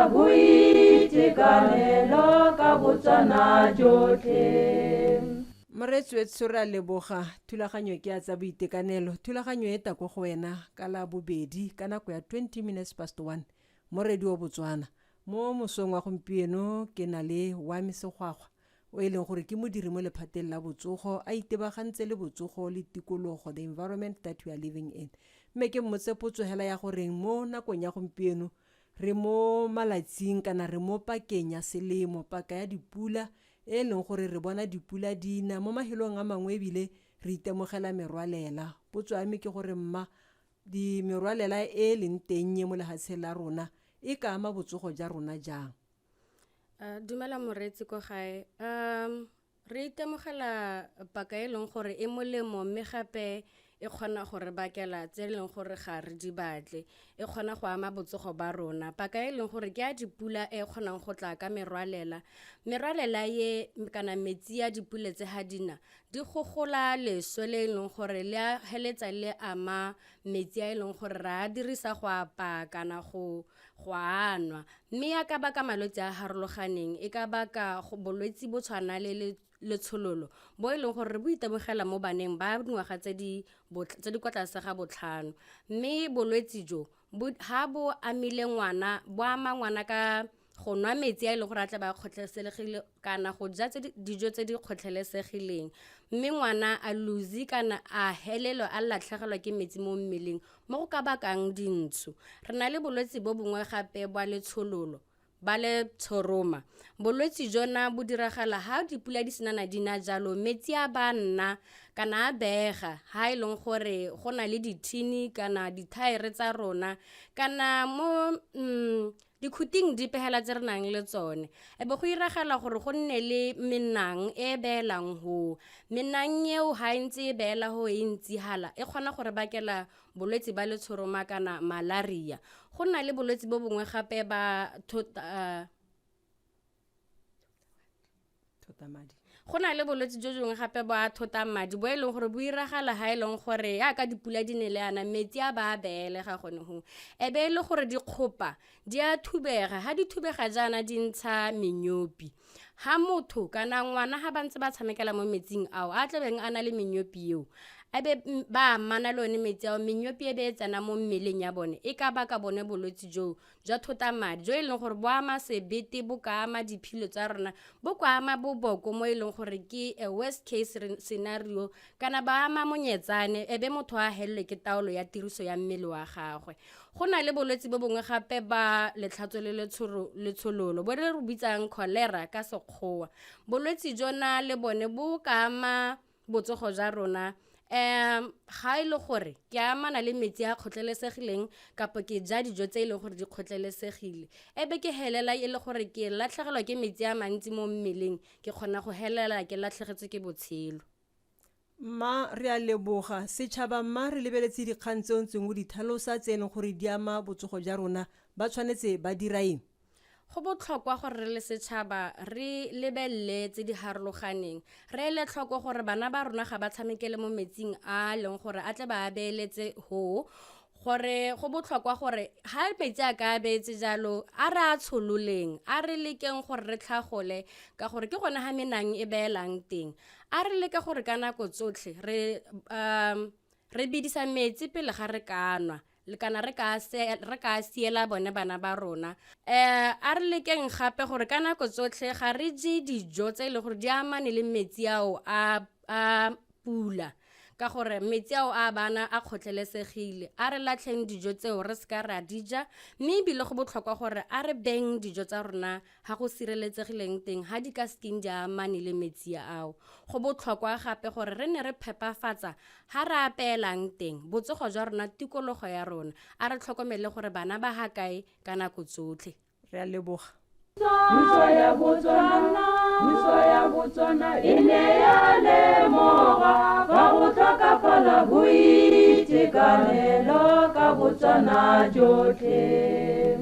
boitekanelo ka Botswana jotlhe. Moreetsi wetsho re a leboga thulaganyo ke ya tsa boitekanelo thulaganyo e ta ko go wena ka la bobedi ka nako ya 20 minutes past 1 mo radio Botswana mo mosong wa gompieno ke na le Wame Segwagwa o e leng gore ke modiri mo lephateng la botsogo a itebagantse le botsogo le tikologo the environment that we are living in mme ke mmotse potso hela ya goreng mo nakong ya gompieno re mo malatsing kana re mo pakeng ya selemo paka ya dipula e leng gore re bona dipula di na mo mafelong a mangwe ebile re itemogela merwalela potso ya me ke gore mma di merwalela e e leng teng mo lefatsheng la rona e ka ama botsogo jwa rona jang Dumela moreetsi ko gae re itemogela paka e leng gore e molemo mme gape e kgona go re bakela tse e leng gore ga re di batle e kgona go ama botsogo ba rona paka e leng gore ke ya dipula e kgonang go tla ka merwalela merwalela ye kana metsi a dipula tse ga di na di gogola leswe le e leng gore le a heletsa le ama metsi a e leng gore re a dirisa go apaya kana go go a nwa mme ya ka baka malwetse a harologaneng e ka baka bolwetse bo tshwana le letshololo bo e leng gore re bo itemogela mo baneng ba dingwaga tse di kwa tlase ga botlhano mme bolwetse jo ha bo amile ngwana bo ama ngwana ka go nwa metsi a e leng gore a tla ba kgotlheselegile kana go ja dijo tse di kgotlhelesegileng mme ngwana a lose kana a helelwa a latlhegelwa ke metsi mo mmeleng mo go ka bakang dintsho re na le bolwetse bo bongwe gape bwa letshololo ba letshoroma bolwetse jona bo diragala ha dipula di senana di na jalo metsi a ba nna kana a bega ha e leng gore go na le dithini kana dithaere tsa rona kana mo dikhuting dipe hela tse re nang le tsone e be go iragala gore go nne le menang e beelang hoo menang eo ha e ntse e beela ho e ntsi hala e kgona gore bakela bolwetse ba letshoroma kana malaria go na le bolwetse bo bongwe gape ba thota Thotamadi. Go na le bolwetse jo jongwe gape bo a thotang madi bo e leng gore bo iragala ga e leng gore yaka dipula di ne le yana metsi a ba a beelega gone go e be e le gore dikgopa di a thubega ga di thubega jaana di ntsha menyopi ga motho kana ngwana ga ba ntse ba tshamekela mo metsing ao a tlabeng a na le menyopi eo a be ba amana le one metsi ao menyopi e be e tsena mo mmeleng ya bone e ka baka bone bolwetse joo jwa thotamadi jo e leng gore bo ama sebete bo ka ama diphilo tsa rona bo ka ama boboko mo e leng gore ke a worst case scenario kana ba ama monyetsane e be motho a helelwe ke taolo ya tiriso ya mmele wa gagwe go na le bolwetse bo bongwe gape ba letlhatso le letshololo bo re re bitsang cholera ka sekgowa bolwetse jona le bone bo ka ama botsogo jwa rona um ga e le gore ke amana le metsi a kgotlelesegileng kapo ke ja dijo tse e leng gore di kgotlelesegile e be ke helela e le gore ke latlhegelwa ke metsi a mantsi mo mmeleng ke kgona go helela ke latlhegetswe ke botshelo. Mma re a leboga. Setšhaba mma re lebeletse dikgang tse o ntseng o di thalosa tse e leng gore di ama botsogo jwa rona ba tshwanetse ba dira eng? Go botlhokwa gore re le setšhaba re lebelele tse di harologaneng re ele tlhoko gore bana ba rona ga ba tshamekele mo metsing a leng gore a tle ba a beeletse ho gore go botlhokwa gore ga metsi a ka a beetse jalo a re a tshololeng a re lekeng gore re tlhagole ka gore ke gone ga menang e beelang teng a re leke gore ka nako tsotlhe re re bidisa metsi pele ga re ka nwa le kana re ka re ka siela bone bana ba rona um a re lekeng gape gore ka nako tsotlhe ga re je dijo tse e leng gore di amane le metsi ao a a pula ka gore metsi ao a bana a kgotlelesegile a re latlheng dijo tseo re seka ra di ja mme ebile go botlhokwa gore a re beng dijo tsa rona ga go sireletsegileng teng ga di ka sekeng di amane le metsi ao go botlhokwa gape gore re ne re phepafatsa ga re apeelang teng botsogo jwa rona tikologo ya rona a re tlhokomele gore bana ba ga kae ka nako tsotlhe. Re a leboga. Puso ya Botswana, puso ya Botswana e ne ya lemoga fa go tlhokafala boitekanelo ka Botswana jotlhe.